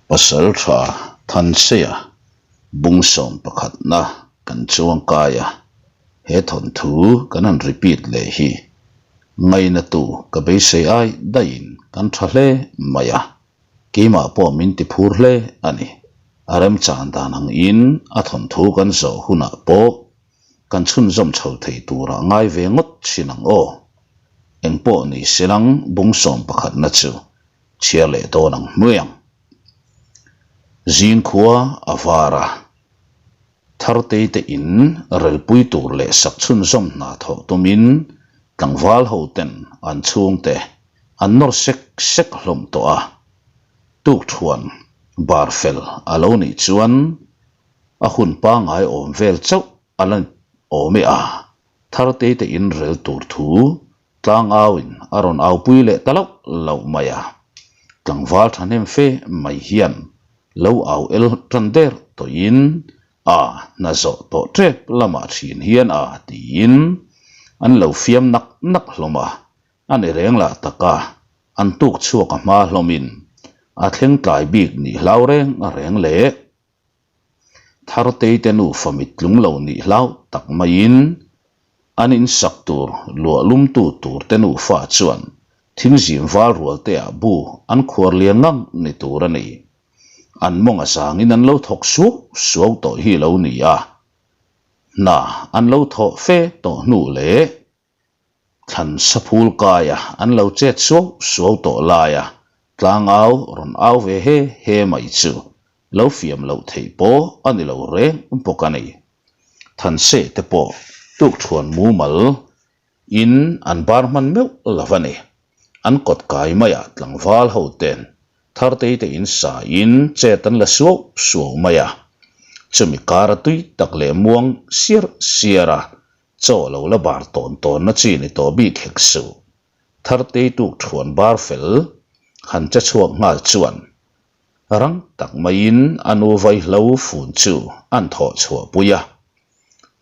Pasaltha Thanseia bungsawm pakhatna kan chuang kai a, he thawnthu kan han repeat leh hi ngainatu ka beisei ai daihin kan tha hle mai a, keimah pawh min ti phur hle a ni. A remchan dan angin a thawnthu kan zawh hunah pawh kan chhunzawm chho thei turah ngai ve ngawt thin ang aw. Engpawh ni selang bungsawm pakhatna chu chhiar leh dawn ang hnuai ang. Zingkhua a var a, Thartei te in relpui tur leh sak chhunzawm hna thawh tumin tlangval ho ten an chhungte an nawr sek sek hlawm tawh a. Tukthuan bar fel a lo nih chuan a hun pangngai awm vel chauh a la awm e a, Thartei te in rel tur thu Tlangauin a rawn aupui leh ta loh loh mai a, tlangval thahnem fe mai hian lo au el tan der tawhin a hna zawh tawh tep lamah thin hian a tiin an lo fiam nak nak hlawm a, a ni reng lah taka an tuk chhuak a hma hlawmin a thleng tlai bik nih hlau reng reng leh. Thartei te nufa mittlung lo nih hlau tak maiin an insak tur luah lumtu tur te nufa chuan thingzim val rual te ah bu an khuar lian ngang ni tur a ni. An mawng a zangin an lo thawk suau suau tawh hi lo ni a, hna an lo thawh fe tawh hnu leh Thlan saphul kaia an lo chet suau suau tawh laia tlangau rawn au ve he he mai chu lo fiam loh theih pawh a ni lo reng bawk a ni. Thanse te pawh tukthuan mumal in an bar hman meuh lo a ni. An kawt kai maiah tlangval ho ten Thartei te in sa in chet an la suau suau mai a. Chumi kara tui tak leh muang siar siar a Chaw lo la bar tawn tawnna chi ni tawh bik hek suh. Thartei tuk thuan bar fel han che chhuak nghal chuan rang tak maiin a nu vaihlo fun chu an thawh chhuah pui a.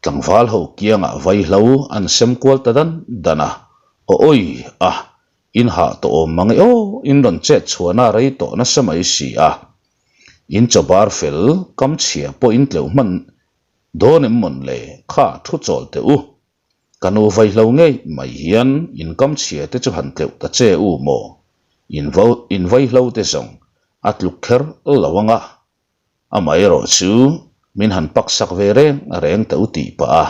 Tlangval ho kiangah vaihlo an sem kual ta dan dan a, Aw awi a, in hah tawh awm mang e aw, in rawn chet chhuahna rei tawh nasa mai si a. In chaw bar fel kam chhia pawh in tleuh hman Dawn em mawn le, kha thu chawl teh u. Ka nu vaihlo ngei mai hian in kam chhia te chu han tleuh ta che u maw? In vo in vaihlo te zawng a tluk kher lo ang a. Amaherawh chu min han pak sak ve reng reng teh u tih pah a,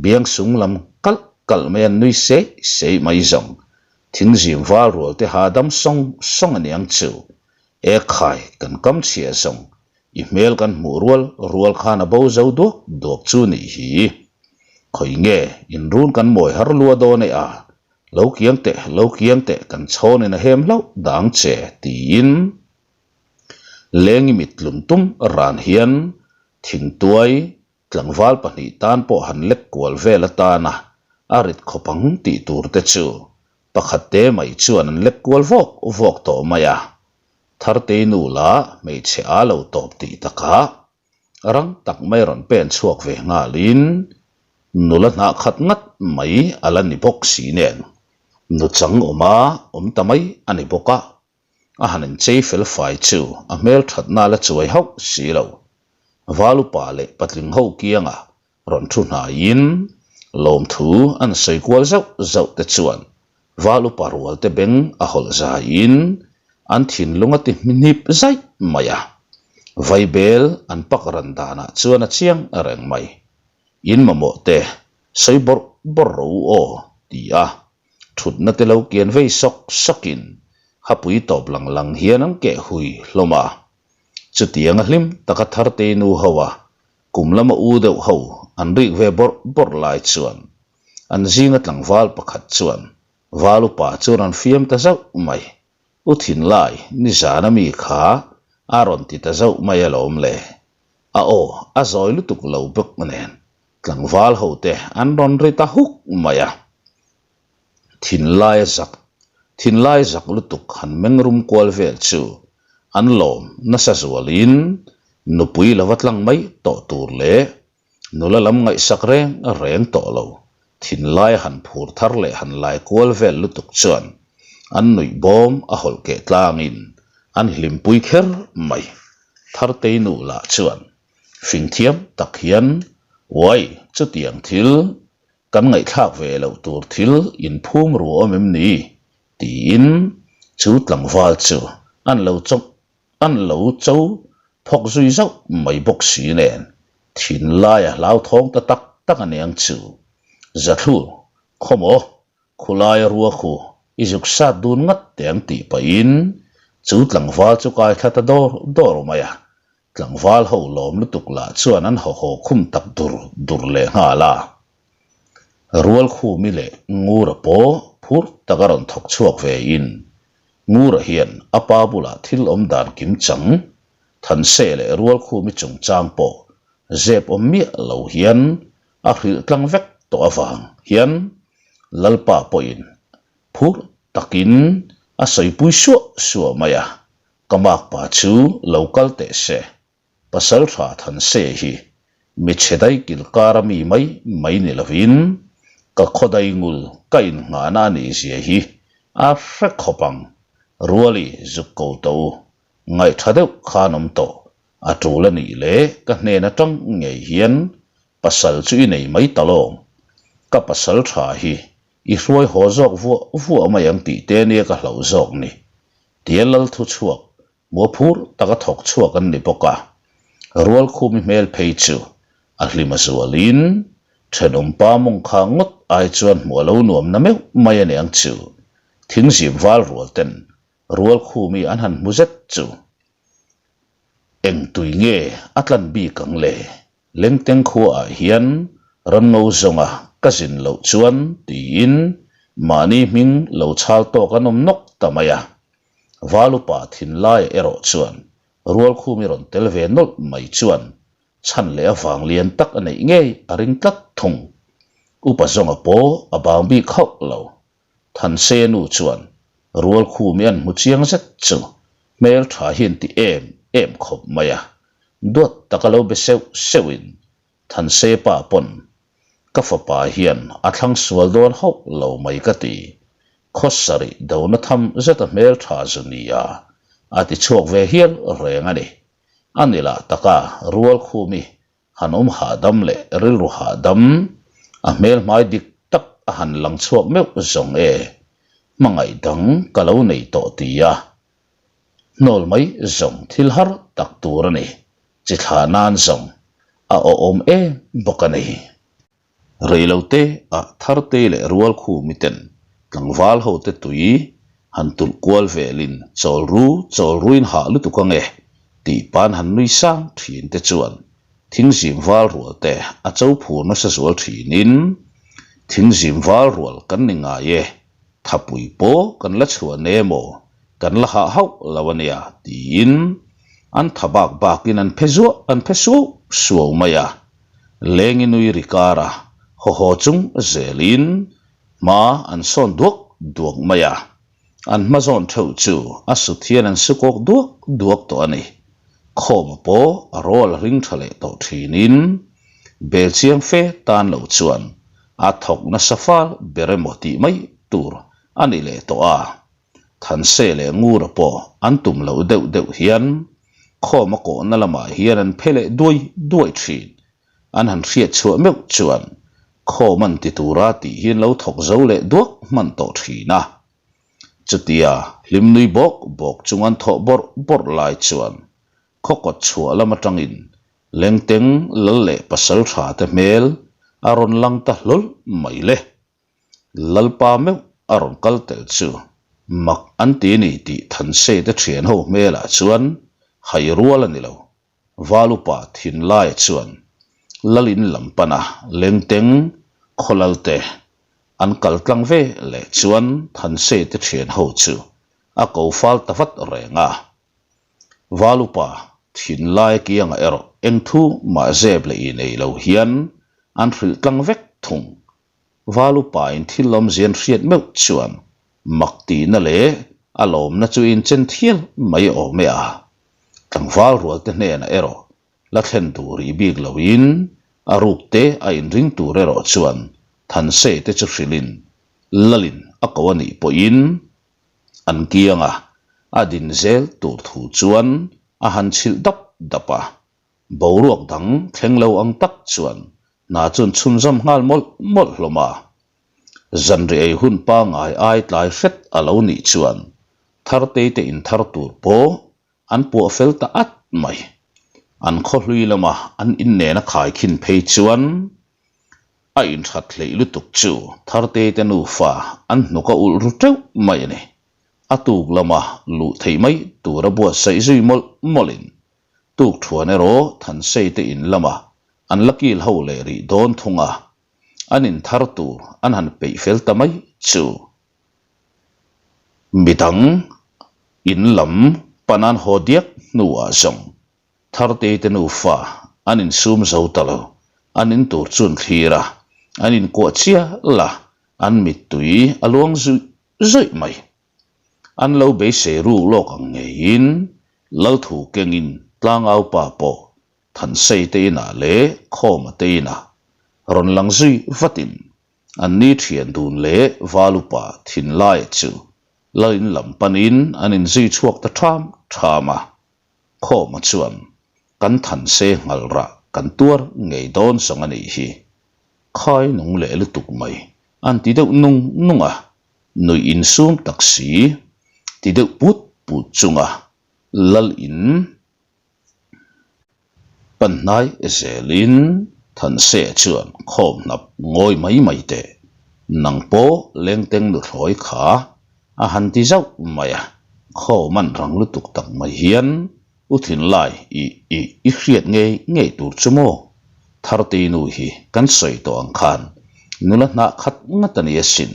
biang sung lam kalh kalh mai an nui seih seih mai zawng. Thingzim val rual te hahdam sawng sawng aniang chu. Ekhai kan kam chhia zawng I hmel kan hmuh rual rual khan a bo zo duak duak chu nih hi. Khawi nge inrun kan mawi har lua dawn e a, lo kiang teh lo kiang teh kan chhawnin a hem hlauh dang che tiin Lengi mit tlum tum ran hian thingtuai tlangval pahnih tan pawh han lek kual vel atana a rit khawp ang tih tur te chu pakhat te mai chuan an lek kual vawk vawk tawh mai a. Thartei nu lah hmeichhe a lo tawp tih takah rang tak mai rawn pen chhuak ve nghalin nula hnah khat ngat mai a la ni bawk si nen nuchang awma awm ta mai a ni bawk a, a han inchei fel fai chu a hmel thatna la chuai hauh si lo. Valupa leh patling ho kianga Rawn thu hnaiin lawmthu an sawi kual zauh zauh te chuan val upa rual te beng a hawlh zaiin an thinlung a ti hnip zaih mai a. Vaibel an pak ran danah chuan a chiang reng mai. In mamawh te sawi bawrh bawrh rawh u aw ti a thutna te lo kian vei sawk sawkin hapui tawp lang lang hian an keh hui hlawm a. Chutianga hlim taka Thartei nu ho a Kum lama u deuh ho an rik ve bawrh bawrh lai chuan an zinga tlangval pakhat chuan val upa chu rawn fiam ta zauh mai. U Thinlai, nizan a mi kha a rawn ti ta zauh mai alawm le. A aw a zawi lutuk lo bawk nen tlangval ho te an rawn ri ta huk mai a. Thinlai a zak, thinlai zak lutuk han meng rum kual vel chu an lawm nasa zualin nupui lova tlang mai tawh tur leh nula lam ngaihsak reng reng tawh lo thinlai han phur thar leh han lai kual vel lutuk chuan an nuih bawm a hawlh keh tlangin. An hlimpui kher mai. Thartei nu lah chuan fing thiam tak hian, Uai, chutiang thil kan ngaihthlak ve loh tur thil inphum ru awm em ni? tiin chu tlangval chu an lo chawp an lo cho phawk zui zauh mai bawk si nen thinlai a hlauthawng ta tak tak a niang chu. Zathlu, khawmaw, khulaia rua khu i zuk sat dun ngat teh ang tih pahin chu tlangval chu kai thla ta dawr dawr mai a, Tlangval ho lawm lutuk lah chuan an haw haw khum tak dur dur leh nghal a. Rualkhumi leh Ngura pawh phur tak a rawn thawk chhuak ve in Ngura hian a pa bulah thil awm dan kim chang, Thanse leh Rualkhumi chungchang pawh zep awm miah lo hian a hrilh tlang vek tawh avang hian Lalpa pawhin phur takin a sawipui suah suah mai a. Ka makpa chu lo kal teh se, pasal tha than se hi mi chhe dai kil kara mi mai mai ni lovin ka khaw dai ngul ka innghahna a nih zia hi a hre khawp ang. Ruali zuk ko tawh u, ngaihtha deuh khan awm tawh, a tul a nih leh ka hnen atang ngei hian pasal chu i nei mai ta lawng. Ka pasal tha hi i hruai haw zawk vuah vuah mai ang tih te nia ka hlauh zawk ni. Tia lal thu chhuak, muaphur taka thawk chhuak an ni bawk a. Rualkhumi hmel phei chu a hlim a zualin thenawm pa mawng kha ngawt ai chuan hmuh a lo nuam na meuh mai a niang chu. Thingzim val rual ten Rualkhumi an han hmu zet chu eng tui nge a tlan bik ang le? Lengteng khuaah hian ramngo zawnga ka zin loh chuan tiin mahni hming lo chhal tawk an awm nawk ta mai a. Valupa thinlaiah erawh chuan Rualkhumi rawn tel ve nawlh mai chuan chhan leh avang lian tak a neih ngei a ring tlat thung. Upa zawnga pawh a bang bik hauh lo. Thanse nu chuan Rualkhumi an hmu chiang zet chu hmel tha hian ti em em khawp mai a, duat taka lo be seuh seuhin Thanse pa pawn ka fapa hian a thlang sual dawn hauh lo mai ka ti, khaw sarih dona tham zeta hmel tha zu nia a ti chhuak ve hial reng a ni. A ni lah taka Rualkhumi Han awm hahdam leh rilru hahdam, a hmel hmai dik tak a han lang chhuak meuh zawng e, hmangaih dang ka lo nei tawh ti a, hnawl mai zawng thil har tak tur a ni, chi thlah nan zawng a awhawm em bawk a ni. Reilote ah Thartei leh Rualkhumi ten tlangval ho te tui han tulh kual velin chawl ru chawl ruin hah lutuk ange tih pan han nui sang thin te chuan thingzim val rual te a cho phur nasa zual thinin thingzim val rual kan ni ngai e thapui pawh kan la chhuah ne maw kan la hah hauh lo a nia tiin an tha bak bakin an phe zuah an phe suau suau mai a. Lengi nui ri kara haw haw chung zelin hma an sawn duak duak mai a, an hma zawn theuh chu a sut hian an su kawk duak duak tawh a ni. Khawma pawh a rawl a ring tha leh tawh thinin bel chiang fe tan lo chuan a thawk nasa fal ber emaw tih mai tur a ni leh tawh a. Thanse leh Ngura pawh an tum loh deuh deuh hian khawm a kawhna lamah hian an phe leh duai duai thin. An han hriat chhuah meuh chuan khawm an ti tura tih hi an lo thawk zo leh duak hman tawh thin a. Chutia hlim nui bawk bawk chung an thawh bawrh bawrh lai chuan khaw kawt chhuah lam atangin Lengteng lal leh pasaltha te hmel a rawn lang ta hlawl mai le. Lalpa meuh a rawn kal tel chu mak an ti ni tih Thanse te thian ho hmelah chuan hai rual a ni lo. Valupa thinlaia chuan Lalin lam pana Lengteng khawlal te an kal tlang ve leh chuan Thanse te thian ho chu a ko fal ta vat reng a. Valupa thinlaia kiangah erawh eng thu mah zep leh inei lo hian an hrilh tlang vek thung. Valupain thil awmzian hriat meuh chuan mak tihna leh a lawmna chu inchen thial mai awm e a. Tlangval rualte hnenah erawh la thlen duh rih bik loin a ruk te a inring tur erawh chuan Thansei te chu hrilhin Lalin a ko a nih pawhin an kianga. a din zel tur thu chuan a han chhilh dap dap a. Boruak dang thleng lo ang tak chuan hna chu an chhunzawm nghal mawlh mawlh hlawm a. Zanriah ei hun pangngai ai tlai hret a lo nih chuan Thartei te inthar tur pawh an puah fel ta at mai. An khaw hlui lama an innena khaikhin phei chuan a inthat hleih lutuk chu Thartei te nufa an hnuk a ulh ru teuh mai a ni. A tuk lama luh theih mai tura buatsaih zui mawlh mawlhin tuk thuan erawh Thansei te in lama an la kil ho leh rih dawn thung a, an inthar tur an han peih fel ta mai chu. Midang in lam pan an haw diak hnuah zawng Thartei te nufa an insum zo ta lo, an in tur chu an thlir a, an inkuah chial a, an mittui a luang zuih zuih mai. An lo beisei ruk lawk ang ngeiin Lalthu kengin Tlangaupa pawh Thansei te inah leh Khawma te inah rawn lang zui vatin an ni thian dun leh Valupa thinlaia chu Lalin lam panin an inzui chhuak ta ṭham ṭham a. Khawma chuan kan Thanse nghal rah kan tuar ngei dawn zawng a nih hi. Khai nung leh lutuk mai an ti deuh nung nung a, nuih insum tak si ti deuh put put chunga Lalin Panhnai zelin Thanse chuan khawm hnap ngawi mai mai teh, nang pawh lengteng nuthlawi kha a han ti zauh mai a, khawm an rang lutuk tak mai hian U Thinlai i i i hriat ngei ngei tur chu maw? Thartei nu hi kan sawi tawh ang khan nula hnah khat ngat a ni asin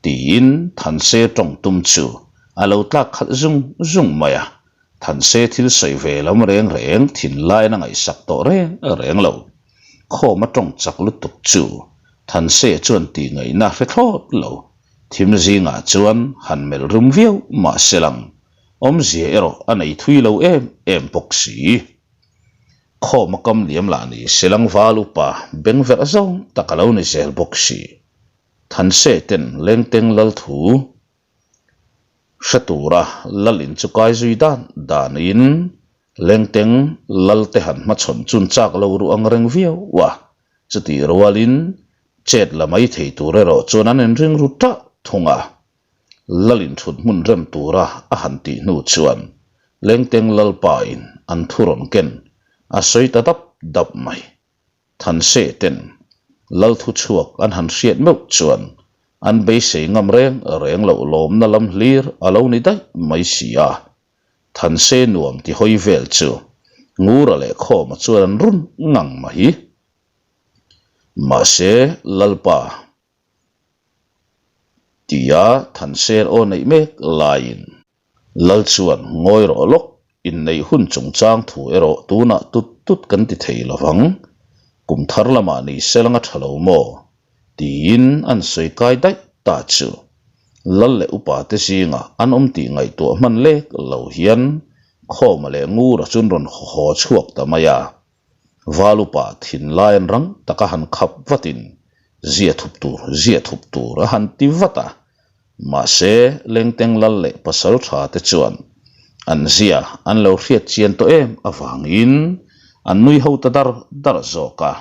tiin Thanse tawng tum chu a lo tlak khalh zung zung mai a. Thanse thil sawi ve lam reng reng thinlaiin a ngaihsak tawh reng reng lo. Khawm a tawng chak lutuk chu Thanse chuan tih ngaihna hre thlawt lo. Thim zingah chuan han melh rum viau mah se lang, awmzia erawh a nei thui lo em em bawk si. Khawm a kam liam lah ni se lang val upa beng verh zawng tak a lo ni zel bawk si. Thanse ten Lengteng lal thu Hre tura lal in chu kai zui dan danin Lengteng lal te han hmachhawn chun chak lo ruh ang reng viau a, chutih rualin chet la mai thei tur erawh chuan an inring ru tah thung a. Lal in thut hmun rem tura a han tih hnu chuan Lengteng lalpa in an thu rawn ken a sawi ta dap dap mai. Thanse ten lal thu chhuak an han hriat meuh chuan an beisei ngam reng reng loh lawmna lam hlir a lo ni daih mai si a. Thanse nuam ti hawi vel chu Ngura leh Khawma chuan an run ngang mai. Mahse Lalpa tia Thanse aw neih mek laiin Lal chuan ngawi rawh lawk, inneih hun chungchang thu erawh tunah tut tut kan ti thei lo vang, kum thar lamah ni se langa tha lo maw? tiin an sawi kai daih ta chu. Lal leh upa te zingah an awm tih ngaihtuah hman lek lo hian Khawma leh Ngura chu an rawn haw chhuak ta mai a. Val upa thinlai an rang taka han khap vatin zia thup tur, zia thup tur a han ti vat a. Mahse, Lengteng lal leh pasal tha te chuan an zia an lo hriat chian tawh em avangin an nui ho ta dar dar zawk a.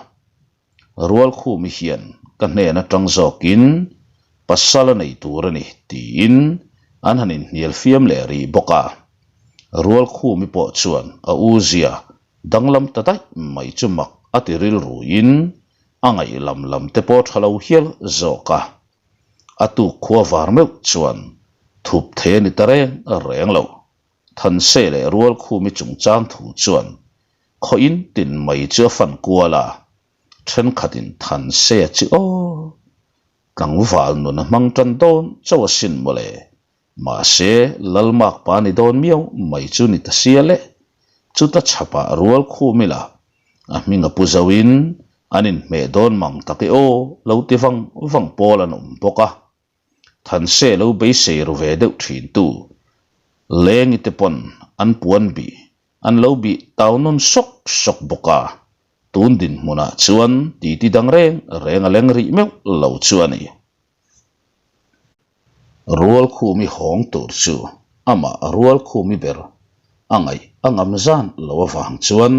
Rualkhumi hian ka hnen atang zawkin pasal a nei tur a ni tiin an han inhnial fiam leh rih bawk a. Rualkhumi pawh chuan a u zia Danglam ta daih mai chu mak a ti rilruin a ngaih lam lam te pawh tha lo hial zawk a. A tuk khua var meuh chuan thup thei a ni ta reng reng lo. Thanse leh Rualkhumi chungchang thu chuan khaw in tin mai chu a fan kual a, thenkhatin Thanse a chi aw! Tlangval nun a hmang tan dawn chauh asin mawle Mahse, Lalmak pa ni dawn miau mai chu ni ta sia le. Chuta chhapah rual khum ila, a hming a pu zoin an inhmeh dawn mang tak e aw lo ti vang vang pawl an awm bawk a. Thanse lo beisei ru ve deuh thintu Lengi te pawn an puan bih an lo bih tau nawn sawk sawk bawk a, tun dinhmunah chuan titi dang reng reng a leng rih meuh lo chu a ni. Rualkhumi hawng tur chu. Amah Rualkhumi ber a ngaih a ngam zan lo avang chuan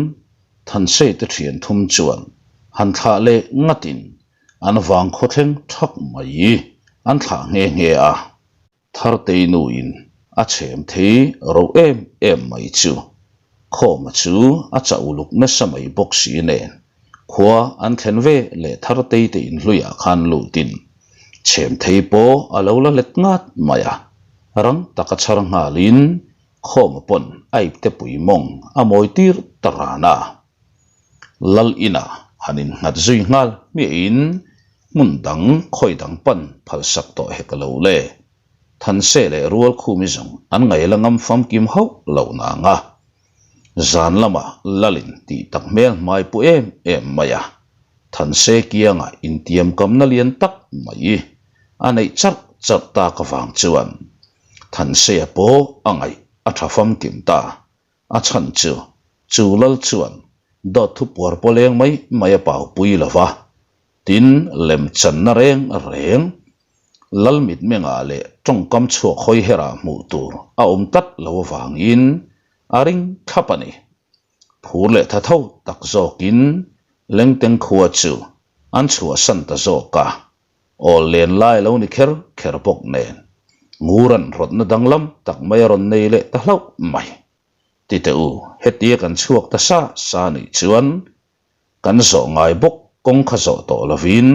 Thansei te thian thum chuan han thlah leh ngatin an vang khawthleng thak mai an thlah nghe nghe a. Thartei nuin a chhem thei ro em em mai chu Khawma chu a chah uluk nasa mai bawk si nen khua an thlen ve leh Thartei te inhluiah khan lutin chhem thei pawh a lo la let ngat mai a, rang taka chhar nghalin Khawma pawn a ipte pui mawng a mawi tir ta ran a. Lal inah han innghat zui nghal hmiahin hmun dang khawi dang pan phalsak tawh hek lo le. Thanse leh Rualkhumi zawng an ngaihla ngam famkim hauh lo nang a. Zan lamah Lalin tih tak hmel hmai pu em em mai a. Thanse kiangah intiamkamna lian tak mai a neih charh charh tak avang chuan Thansea pawh a ngaih a tha famkim ta. A chhan chu, chu lal chuan dawt thu puar pawh leng mai mai a paupui lo va, tin lem channa reng reng lal mitmengah leh tawngkam chhuak hawi herah hmuh tur a awm tlat lo avangin a ring thlap a ni. Phur leh tha tho tak zawkin Lengteng khua chu an chhuahsan ta zawk a, awl len lai lo ni kher kher bawk nen Nguran rawtna danglam tak mai a rawn nei leh ta hlauh mai. Ti teh u, hetia kan chhuak ta sa sa nih chuan kan zawh ngai bawk kawng kha zawh tawh lovin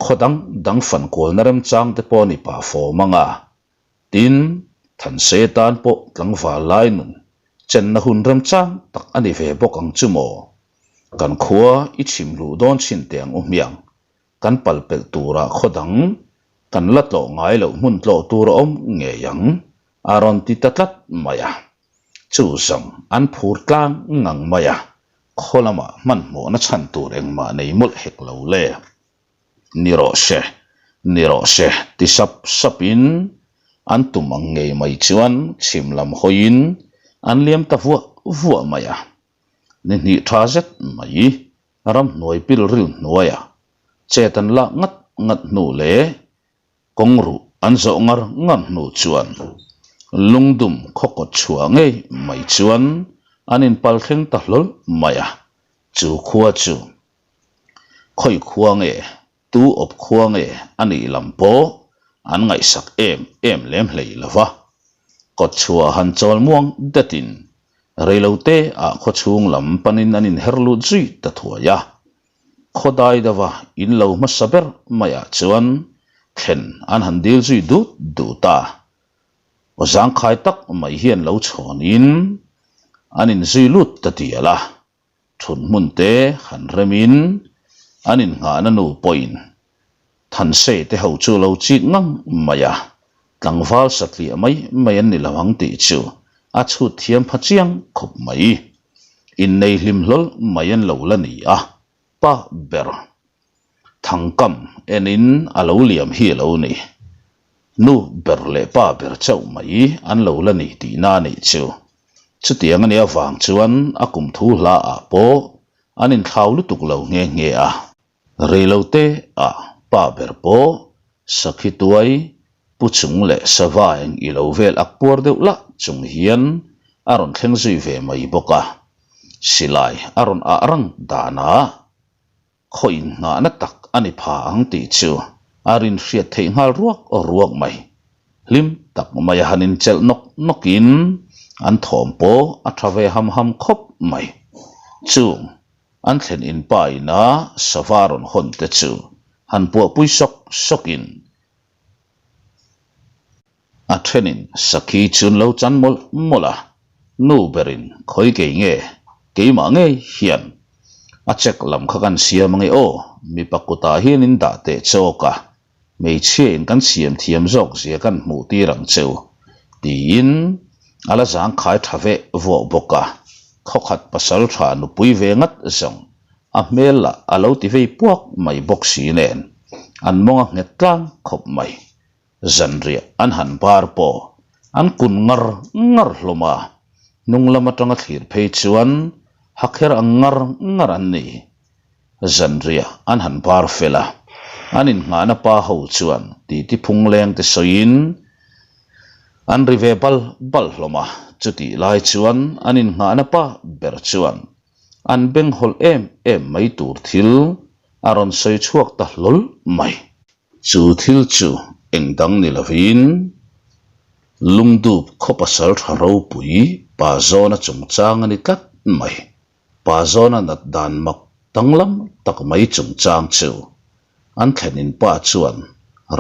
khaw dang dang fan kualna remchang te pawh a ni pah fawm ang a, tin Thanse tan pawh tlangval lai nun chenna hun remchang tak a ni ve bawk ang chu maw? Kan khua i chhim luh dawn chhin teh ang u hmiang Kan pal pelh turah khaw dang kan la tlawh ngai loh hmun tlawh tur a awm ngei ang, a rawn ti ta tlat mai a. Chu zawng an phur tlang ngang mai a, khaw lamah hmanhmawhna chhan tur engmah nei mawlh hek lo le. Ni rawh se, ni rawh se ti sap sapin an tum ang ngei mai chuan chhim lam hawiin an liam ta vuah vuah mai a. Ni hnih tha zet mai Ramhnuai pilril hnuaia chet an lak ngat ngat hnu leh kawng ruh an zawh ngar ngar hnu chuan lungdum khaw kawt chhuah ngei mai chuan an inpal thleng ta hlawl mai a, chu khua chu khawi khua nge Tu awp khua nge a nih lam pawh an ngaihsak em em lem hlei lo va. Kawtchhuah han chawl muang detin reilote ah khawchhung lam panin an inher lut zui ta thuai a. Khaw dai deuha in lo hmasa ber maiah chuan thlen an han dil zui dut dut a. Aw zangkhai tak mai hian lo chhawnin an inzui lut ta dial a. Thun hmun te han remin an innghahna nu pawhin Thansei te ho chu lo chik ngang mai a, tlangval satliah mai mai an ni lo ang tih chu a chhut thiam pha chiang khawp mai. Innei hlim hlawl mai an lo la ni a, pa ber. Thangkam enin a lo liam hi a lo ni. Nu ber leh pa ber chauh mai an lo la ni tihna a nih chu. Chutiang a nih avang chuan a kum thu hla ah pawh an inthlau lutuk lo nghe nghe a. Reilote ah pa ber pawh sakhi tuai pu chung leh sava eng i lo vel ak puar deuh lah chung hian a rawn thleng zui ve mai bawk a. Silai a rawn ah rang danah Khaw innghahna tak a ni pha ang tih chu a rin hriat theih nghal ruak ruak mai. Hlim tak mai a han inchelh nawk nawkin an thawm pawh a tha ve ham ham khawp mai. Chung an thlen in pa ina sava rawn hawn te chu han puahpui sawk sawkin A thenin sakhi chun lo chan mawlh mawlh a, nu berin khawi kei nge, keimah ngei hian a check lam kha kan siam ange aw, mipa kutah hian in dah teh chawk a, hmeichhia in kan siam thiam zawk zia kan hmuh tir ang cheu, tiin a la zangkhai tha veh vuah bawk a, khawkhat pasal tha nupui ve ngat zawng a hmel lah a lo ti vei puak mai bawk si nen an mawng a nghet tlang khawp mai. Zanriah an han bar pawh an kun ngar ngar hlawm a, hnung lam atanga thlir phei chuan hakher ang ngar ngar an ni. Zanriah an han bar fel a, an innghahna pa ho chuan titi phung leng te sawiin. An ri ve bal bal hlawm a, chutih lai chuan an innghahna pa ber chuan an beng hawlh em em mai tur thil a rawn sawi chhuak ta hlawl mai. Chu thil chu eng dang ni lovin Lungdup khaw pasal tha ropui Pa Zawna chungchang a ni tlat mai. Pa Zawna nat dan mak danglam tak mai chungchang chu an thlenin pa chuan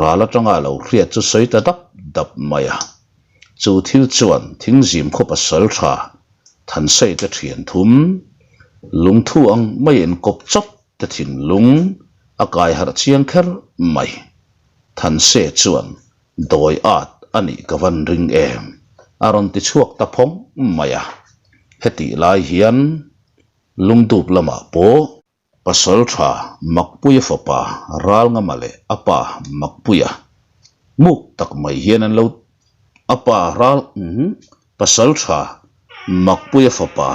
ral atanga lo hriat chu sawi ta dap dap mai a. Chu thil chuan thingzim khaw pasal tha Thansei te thian thum lungthu ang mai in kawp chawp te thinlung a kai harh chiang kher mai. Thanse chuan dawi at a nih ka van ring em? A rawn ti chhuak ta phawng mai a. Hetih lai hian lungdup lamah pawh Pasal tha Makpuia fapa Ralngama leh a pa Makpuia muk tak mai hian an lo a pa Ral Pasal tha Makpuia fapa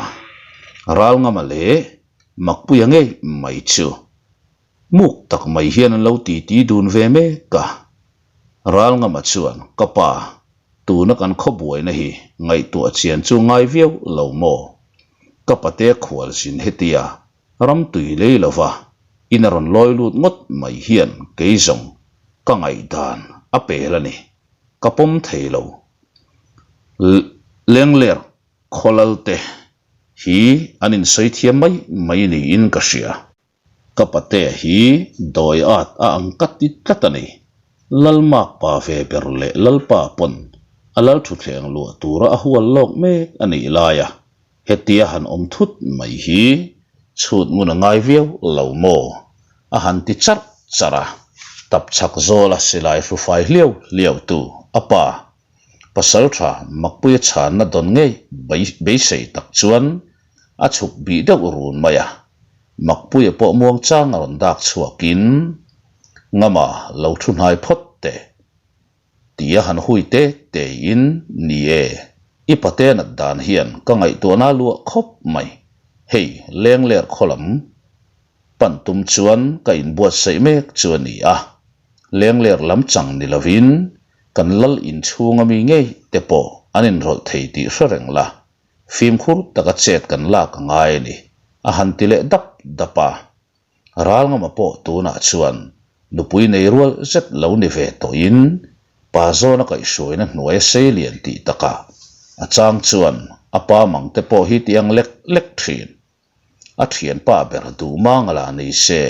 Ralngama leh Makpuia ngei mai chu muk tak mai hian an lo titi dun ve mek a. Ralngama chuan ka pa tuna kan khaw buaina hi ngaihtuah chian chu ngai viau lo maw? Ka pate khualzin hetia ram tui lei lova in a rawn lawi lut ngawt mai hian kei zawng ka ngaihdan a pel a ni. Ka pawm thei lo. Lengler khawlalte hi an insawi thiam mai mai niin ka hria. Ka patea hi dawi at a ang ka ti tlat a ni. Lalmak pa ve ber leh Lalpa pawn a lal thutthleng luah tura a hual lawk mek a nih laia hetia han awm thut mai hi chhut ngun a ngai viau lo maw? A han ti charh charh a, tapchhak zawla silai hrufai hliau hliau tu a pa Pasaltha Makpuia chhanna dawn ngei beisei tak chuan a chhuk bih deuh run mai a, Makpuia pawh muangchang a rawn dak chhuakin, Ngama lo thu hnai phawt teh, tia han hui te teiin, Ni e, i pate nat dan hian ka ngaihtuahna luah khawp mai, hei lengler khaw lam pan tum chuan ka inbuatsaih mek chu a ni a, lengler lam chang ni lovin kan lal inchhunga mi ngei te pawh an inrawlh thei tih hre reng la, Fimkhur taka chet kan lak a ngai a ni, a han ti leh dap dap a. Ralngama pawh tunah chuan nupui nei rual zet lo ni ve tawhin pa zawna kaihhruaina hnuai a sei lian tih takah a chang chuan a pa mang te pawh hi ti ang lek lek thin. A thianpa ber duh mang a la ni se,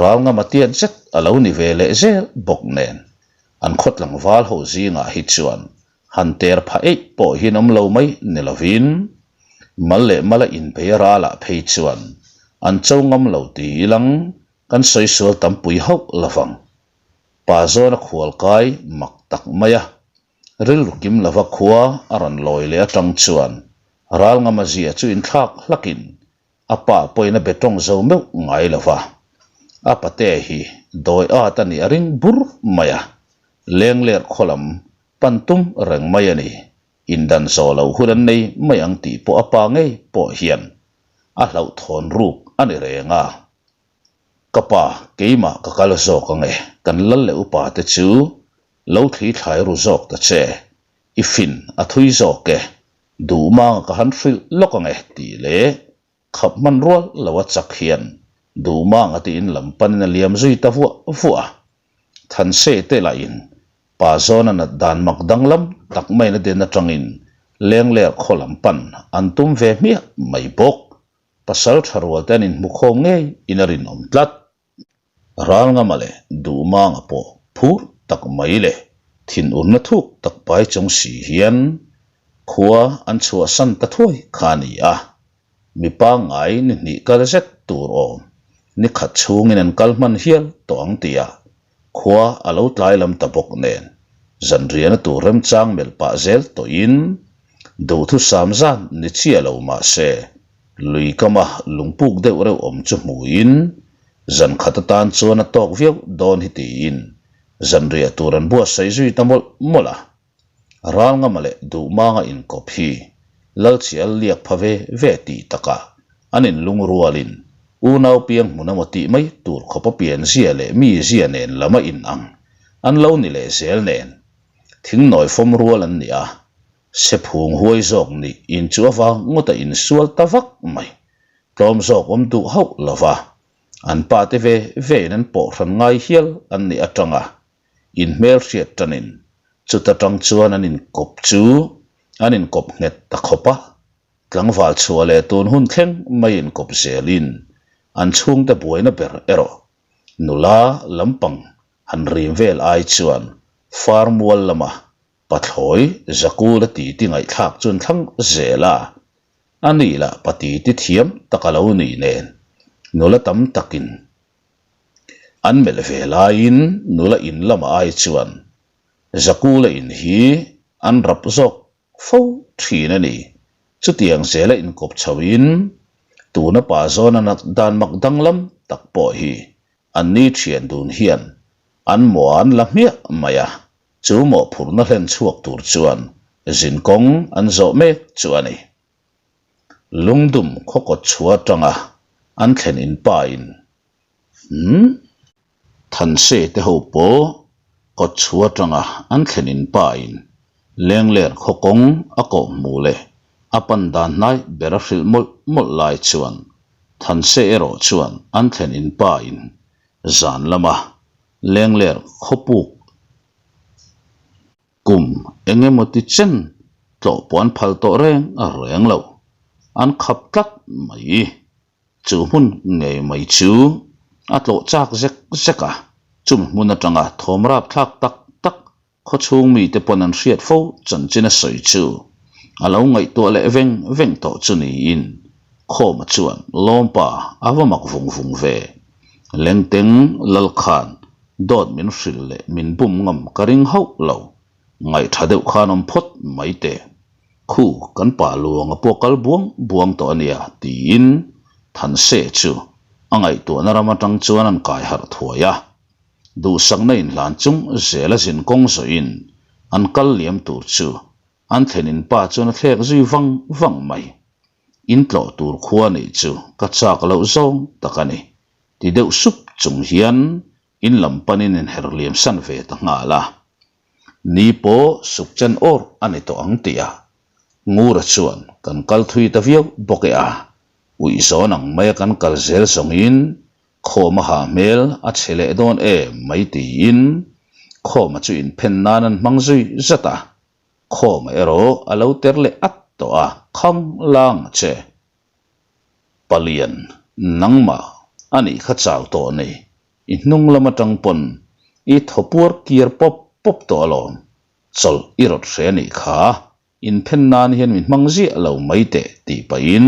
Ralngama tiat zet a lo ni ve leh zel bawk nen an khaw tlangval ho zingah hi chuan Han ter phah eih pawh hian awm lo mai ni lovin, mal leh mala inbei a ralah phei chuan an cho ngam lo ti ilang kan sawi sual tampui hauh lovang. Pa zawna khual kai mak tak mai a, rilru kim lova khua a rawn lawi leh atang chuan ral ngama zia chu inthlak hlakin a pa pawhin a be tawng zo meuh ngai lova, a pate hi dawi at a nih a ring bur mai a, lengler khaw lam Pan tum reng mai a ni. Indan zawh loh hun an nei mai ang tih pawh a pa ngei pawh hian a hlauhthawn ruk a ni reng a. Ka pa, keimah ka kal zawk ang e, kan lal leh upa te chu lo thli thlai ru zawk ta che, i fin a thui zawk e, duh manga ka han hrilh lawk ang e tih leh Khap hman rual lo a chak hian Duhmanga tiin lam panin a liam zui ta vuah vuah a. Thanse te lahin pa zawna nat dan mak danglam tak maiin a den atangin Lengler khaw lam pan an tum ve hmiah mai bawk. Pasal tha rual te an inhmukhawm ngei in a rinawm tlat. Ralngama leh Duhmanga pawh phur tak mai leh thinurna thuk tak pai chung si hian khua an chhuahsan ta thuai kha a ni a. Mi pangngai ni hnih kal zet tur awm ni khat chhungin an kal hman hial tawh ang tih a khua a lo tlai lam ta bawk nen zanriahna tur remchang melh pah zel tawhin duhthusam zan ni chiah lo mah se Lui kama lungpuk deuh reuh awm chu hmuin zan khat atan chuan a tawk viau dawn hi tiin zanriah tur an buatsaih zui ta mawlh mawlh a. Ralngama leh Duhmanga inkawp hi Lalchial liak pha ve ve tih takah an inlung rualin unau piang hmun emaw tih mai tur khawpa pianzia leh mizia nen lam a inang an lo ni leh zel nen. Thingnawi fawm rual an ni a, sephung huai zawk nih in chu avang ngawt a insual ta vak mai. Tlawm zawk awm duh hauh lo va, an pa te ve ve in an pawh hran ngai hial an nih atanga inhmelhriat tanin chuta tang chuan an inkawp chu an inkawp nghet ta khawp a. Tlangval chhuah leh tun hun thleng mai inkawp zelin an chhungte buaina ber erawh nula lampang han rim vel ai chuan far mual lama pathlawi zakul a titi ngaihthlak chu an thlang zel a, a nih lah pa titi thiam tak a lo nih nen nula tam takin an melh ve laiin nula in lama ai chuan zakula in hi an rap zawk fo thin a ni. Chutiang zela inkawp chhoin tuna pa zawna dan mak danglam tak pawh hi an ni thian dun hian an mawh an la hmiah mai a, chu mawhphurhna hlen chhuak tur chuan zinkawng an zawh mek chu a ni. Lungdum khawkawt chhuah atanga an thlen in pa in Umm. Thanse te ho pawh kawt chhuah atanga an thlen in pa in Lengler khaw kawng a kawh hmuh leh a pan dan hnai ber a hrilh mawlh mawlh lai chuan Thanse erawh chuan an thlen in pa in zan lama Lengler khaw puk Kum eng emaw ti chen tlawh pawh an phal tawh reng reng lo, an khap tlat mai. Chu hmun ngei mai chu a tlawh chak zek zek a, chumi hmun atanga thawm rapthlak tak tak khawchhung mite pawn an hriat fo chanchin a sawi chu a lo ngaihtuah leh veng veng tawh chu niin Khawma chuan Lawmpa a va mak vung vung ve. Lengteng Lalkhan dawt min hrilh leh min bum ngam ka ring hauh lo, ngaihṭha deuh khan awm phawt mai teh. Khu kan pa luang a pawh kal buang buang tawh a nia tiin Thanse chu a ngaihtuahna ram atang chuan an kai harh thuai a. Duhsakna inhlan chung zela zin kawng zawhin an kal liam tur chu an thlen in pa chuan a thlek zui vang vang mai. In tlawh tur khua neih chu ka chak loh zawng tak a ni ti deuh sup chung hian in lam panin inher liam san ve ta nghal a. Ni pawh suk chen awr a ni tawh ang tih a, Ngura chuan kan kal thui ta viau bawk e a, uih zawn ang maia kan kal zel zawngin Khawma ha hmel a chhe leh dawn em mai tiin Khawma chu inphen nan an hmang zui zat a, Khawma erawh a lo ter leh at tawh a, Khang lang a che. Palian, nangmah a nih kha chau tawh nei, i hnung lam atang pawn i thaw puar kiar pawp pawp tawh alawm, chawlh i rawt hre a nih kha, inphen nan hian min hmang ziah lo mai teh tih pahin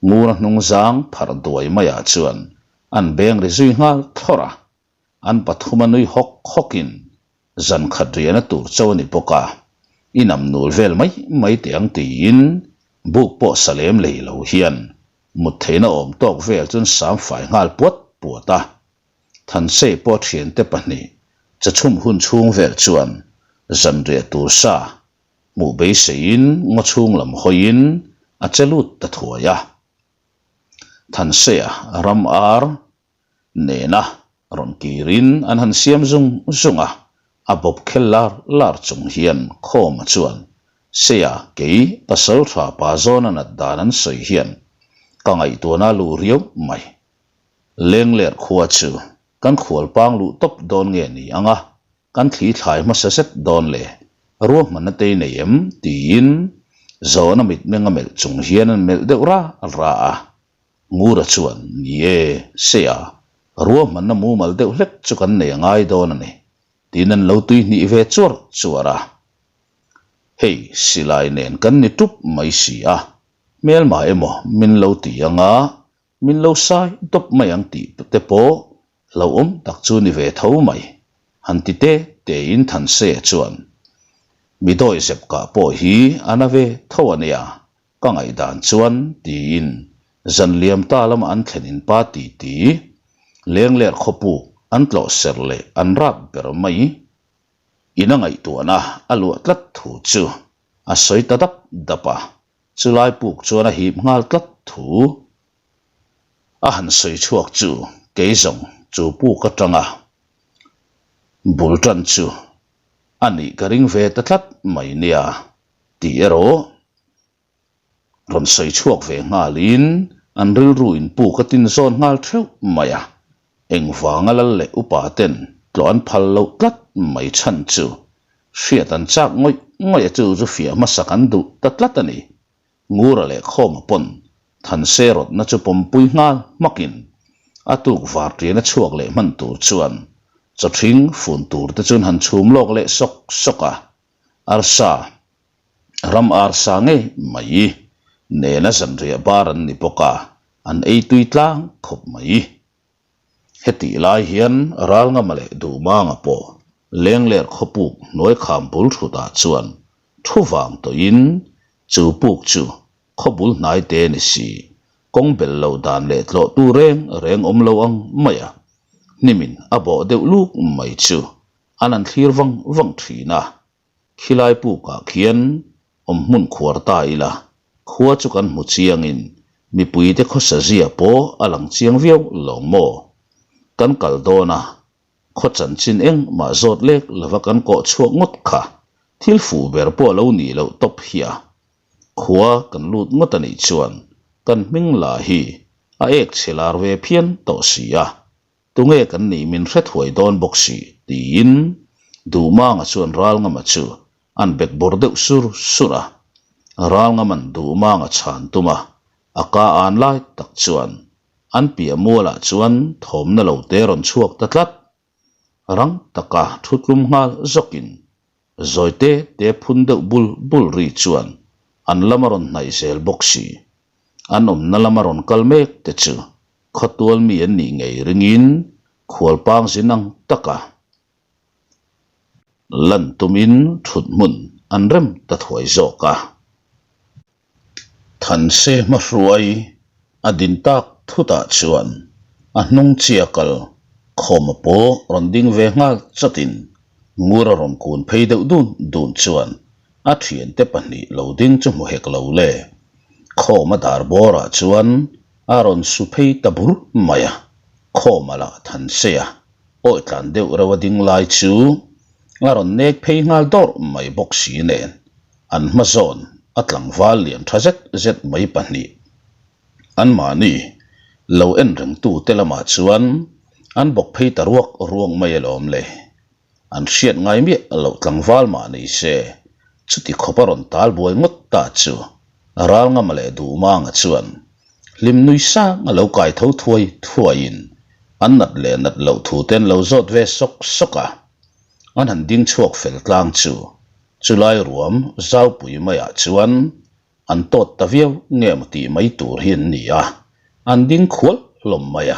Ngura hnung zang pharh duai maiah chuan an beng ri zui nghal thlawrh a. An pathuma nui hawk hawkin zan khat riahna tur cho a ni bawk a, i nam nul vel mai mai teh ang tiin buk pawh sa lem lei lo hian mut theihna awm tawk vel chuan sam fai nghal puat puat a. Thansei pawh thiante pahnih chachhum hun chhung vel chuan zan riah tur sa hmuh beiseiin ngaw chhung lam hawiin a che lut ta thuai a. Thanseia ram ar nena rawn kirin an han siam zung zung a, a bawp khel lar lar chung hian Khawma chuan Seia kei pasal tha pa zawna nat dan an sawi hian ka ngaihtuahna a luh riau mai. Lengler khua chu kan khual pang luh tawp dawn nge ni ang a, kan thli thlai hmasa zet dawn le, ruahmanna te i nei em? tiin zawhna mitmeng a melh chung hian an melh deuh ra ra a. Ngura chuan, Ni e, Seia, ruahmanna mumal deuh hlek chu kan nei a ngai dawn a ni, tiin an lo tui hnih ve chuar chuar a. Hei, silai nen kan ni tup mai si a, hmelma emaw min lo ti anga min lo sai dawp mai ang tih te pawh hlauhawm tak chu ni ve tho mai, han ti te tein Thansea chuan, Mi dawihzep kah pawh hi a na ve tho a nia, Ka ngaihdan chuan tiin zan liam ta lama an thlen in pa ti ti, lengler khawpuk an tlawh ser leh an rap ber mai in a ngaihtuahna a luah tlat thu chu a sawi ta dap dap a, chulai puk chuan a hip nghal tlat thu a han sawi chhuak chu kei zawng chu puk atanga bul tan chu. A nih ka ring ve ta tlat mai nia tih erawh rawn sawi chhuak ve nghalin an rilru in puk a tin zawn nghal theuh mai a, engvanga lal leh upa ten tlawh an phal loh tlat mai chhan chu hriat an chak ngawih ngawih a chu chu fiah hmasak an duh ta tlat a ni. Ngura leh Khawma pawn Thanse rawtna chu pawmpui nghal hmakin a tuk var tian a chhuak leh hman tur chuan chawthring fun tur te chuan han chhum lawk leh sawk sawk a, arsa ram arsa ngei mai nena zanriah bar an ni bawk a, an ei tui tlang khawp mai. Hetih lai hian Ralngama leh Duhmanga pawh Lengler khawpuk hnuai kham bul thutah chuan thu vang tawhin chu puk chu khaw bul hnai te ni si, kawng bel lo dan leh tlawhtu reng reng awm lo ang mai a, hnimin a bawh deuh luk mai chu an han thlir vang vang thin a. Khilai pukah khian awm hmun khuar ta ila, khua chu kan hmu chiangin mipuite khawsa zia pawh a lang chiang viau lo maw? Kan kal dawn a, khaw chanchin engmah zawt lek lova kan kawh chhuak ngawt kha thil fuh ber pawh a lo nih loh tawp hi a. Khua kan lut ngawt a nih chuan kan hming la hi a ek chhe lar ve phian tawh si a, Tunge kan nih min hre thuai dawn bawk si, tiin Duhmanga chuan Ralngama chu an bek bawr deuh sur sur a. Ralngama'n Duhmanga chhan tum a, a ka an lai tak chuan an piah mualah chuan thawmna lo te rawn chhuak ta tlat. Rang taka thu tlum nghal zawkin zawi te te phun deuh bul bul ri chuan an lam a rawn hnaih zel bawk si. An awmna lama rawn kal mek te chu Khawtual mi an nih ngei ringin khualpang zin ang taka lan tumin thut hmun an rem ta thuai zawk a. Thanse hmahruai a din tak thutah chuan a hnung chia kal khawma pawh rawn ding ve nghal chatin Ngura rawn kun phei deuh dun dun chuan a thiante pahnih lo ding chu hmu hek lo le. Khawma dar bawrah chuan A rawn su phei ta bur mai a, khawma lah Thansea awi tlan deuh reuh a ding lai chu a rawn nek phei nghal dawrh mai bawk si nen an hma zawn a tlangval lian tha zet zet mai pahnih anmahni lo en rengtu te lamah chuan an bawk phei ta ruak ruak mai alawm le. An hriat ngai miah loh tlangval mah ni se, chuti khawp a rawn tal buai ngawt ta chu Ralngama leh Duhmanga chuan hlim nui sang a lo kai tho thuai thuaiin an nat leh nat loh thu te an lo zawt ve sawk sawk a. An han ding chhuak fel tlang chu chulai ruam zaupui maiah chuan an tawt ta viau nge maw tih mai tur hi an ni a, an ding khual hlawm mai a.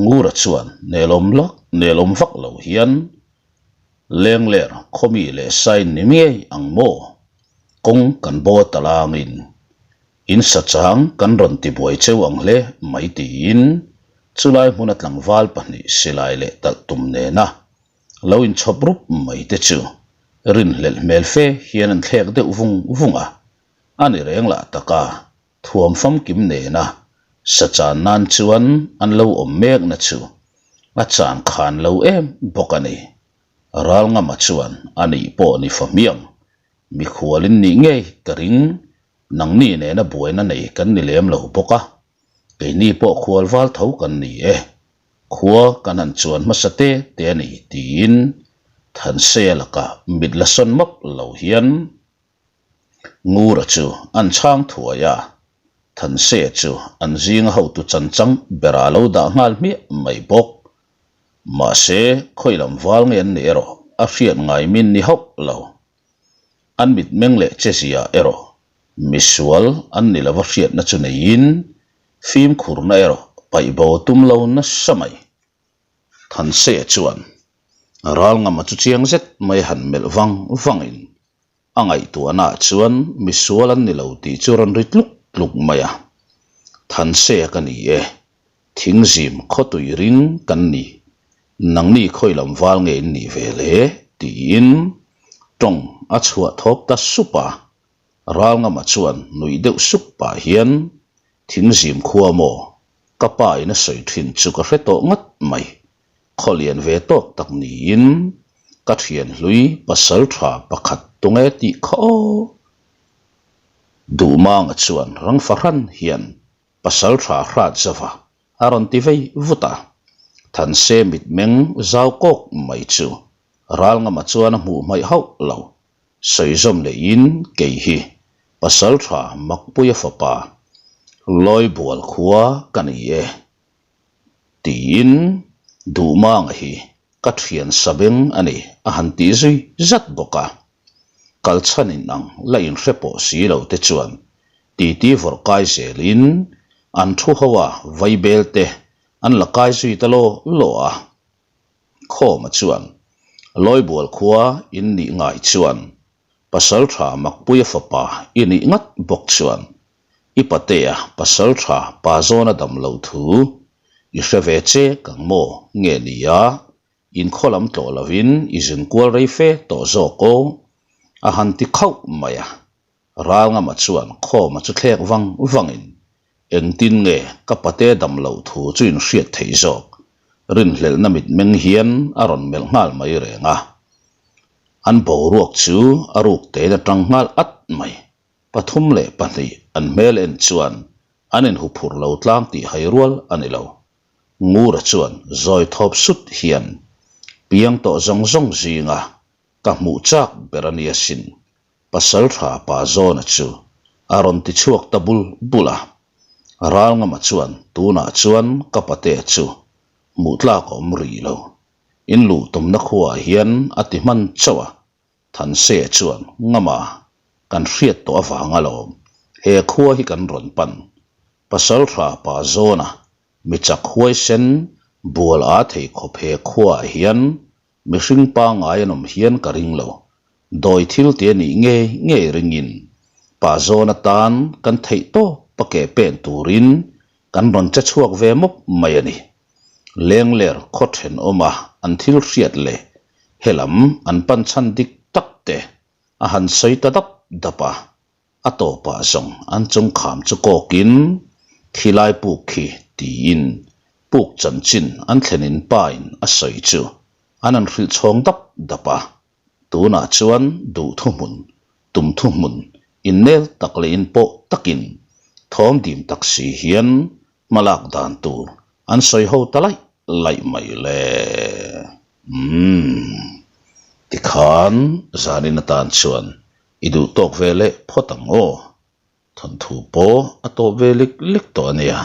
Ngura chuan nelawm lak nelawm vak lo hian Lengler khawmi leh sain ni ngei ang maw? Kawng kan baw ta langin in sa chang kan rawn ti buai cheu ang hle mai tiin chulai hmuna tlangval pahnih silai leh talh tum nena Lo inchhawp rup mai te chu rinhlelh hmel fe hian an thlek deuh vung vung a, a ni reng lah taka thuam famkim nena sa chan nan chuan an lo awm mekna chu a chan khan lo em bawk a ni. Ralngama chuan a nih pawh ni fa hmiang, mikhualin nih ngei ka ring, nangni nena buaina nei kan ni lem lo bawk a, keini pawh khual val tho kan ni e. Khua kan han chuan hmasa te te a ni tiin Thansea lakah mit la sawn map lo hian Ngura chu an chhang thuai a, Thansea chu an zinga hotu chanchang berah a lo dah nghal hmiah mai bawk. Mahse, khawi lam val nge an nih erawh a hriat ngai min ni hauh lo. An mitmeng leh chezia erawh misual an ni lova hriatna chu neiin Fimkhurna erawh paih bo tum lo nasa mai. Thansea chuan Ralngama chu chiang zet mai han melh vang vangin a ngaihtuahnaah chuan misual an ni lo tih chu rawn ri tluk tluk mai a. Thansea ka ni e, thingzim khawtui ring kan ni, nangni khawi lam val nge in nih ve le? tiin tawng a chhuah thawp ta sup a. Ralngama chuan nuih deuh sup pah hian, Thingzim khua maw? Ka pa in a sawi thin chu ka hre tawh ngat mai. Khaw lian ve tawk tak niin. Ka thian hlui pasal tha pakhat tunge tih kha aw. Duhmanga chuan rang fahran hian pasal tha hrat zova a rawn ti vei vut a. Thanse mitmeng zau kawk mai chu Ralngama chuan a hmuh hmaih hauh lo. Sawi zawm leiin kei hi pasal tha Makpuia fapa Lawibual khua ka ni e tiin Duhmanga hi ka thian sabeng a ni a han tih zui zat bawk a. Kalchhan in ang la inhre pawh si lo te chuan titi vawrh kai zelin an thu ho a vaibel te an la kai zui ta law law a. Khawma chuan Lawibual khua in nih ngai chuan Pasaltha Makpuia fapa i nih ngat bawk chuan i patea Pasaltha pa zawna dam lo thu i hre ve che kang maw nge nia in khaw lam tlawh lovin i zin kual rei fe tawh zawk aw a han ti khauh mai a. Ralngama chuan khawma chu thlek vang vangin, Engtin nge ka pate dam loh thu chu in hriat theih zawk? Rinhlelhna mitmeng hian a rawn melh nghal mai reng a. An boruak chu a ruk tein a tang nghal at mai. 32 an hmel en chuan an inhuphurh lo tlang tih hai rual a ni lo. Ngura chuan zawi thawp sut hian piang tawh zawng zawng zinga ka hmuh chak ber a nia sin. Pasal tha pa Zawna chu a rawn ti chhuak ta bul bul a. Ralngama chuan tunah chuan ka patea chu hmuh tlak a awm rih lo. In luh tumna khuaah hian a ti hman chauh a. Thansea chuan Ngama kan hriat tawh avang alawm he khua hi kan rawn pan. Pasal tha pa Zawna mi chak huaisen bual a thei khawp he khuaah hian Mihring pangngai an awm hian ka ring lo. Dawi thil ti a nih ngei ngei ringin pa zawn atan kan theih tawp a ke pen turin kan rawn che chhuak ve mawp mai a ni. Lengler khaw thenawma an thil hriat leh helam an pan chhan dik tak te a han sawi ta dap dap a. A tawpah zawng an chung kham chu kawkin khilai puk khi tiin puk chanchin an thlenin pain a sawi chu an han hrilh chhawng dap dap a. Tunah chuan duh thuhmun, tum thuhmun, innel tak leh inpawh takin thawm dim tak si hian hmalak dan tur an sawi ho ta laih laih mai le. Umm. Tikhan zanin atan chuan I duh tawk ve leh phawt ang aw. Thawnthu pawh a tawp ve lek lek tawh a nia.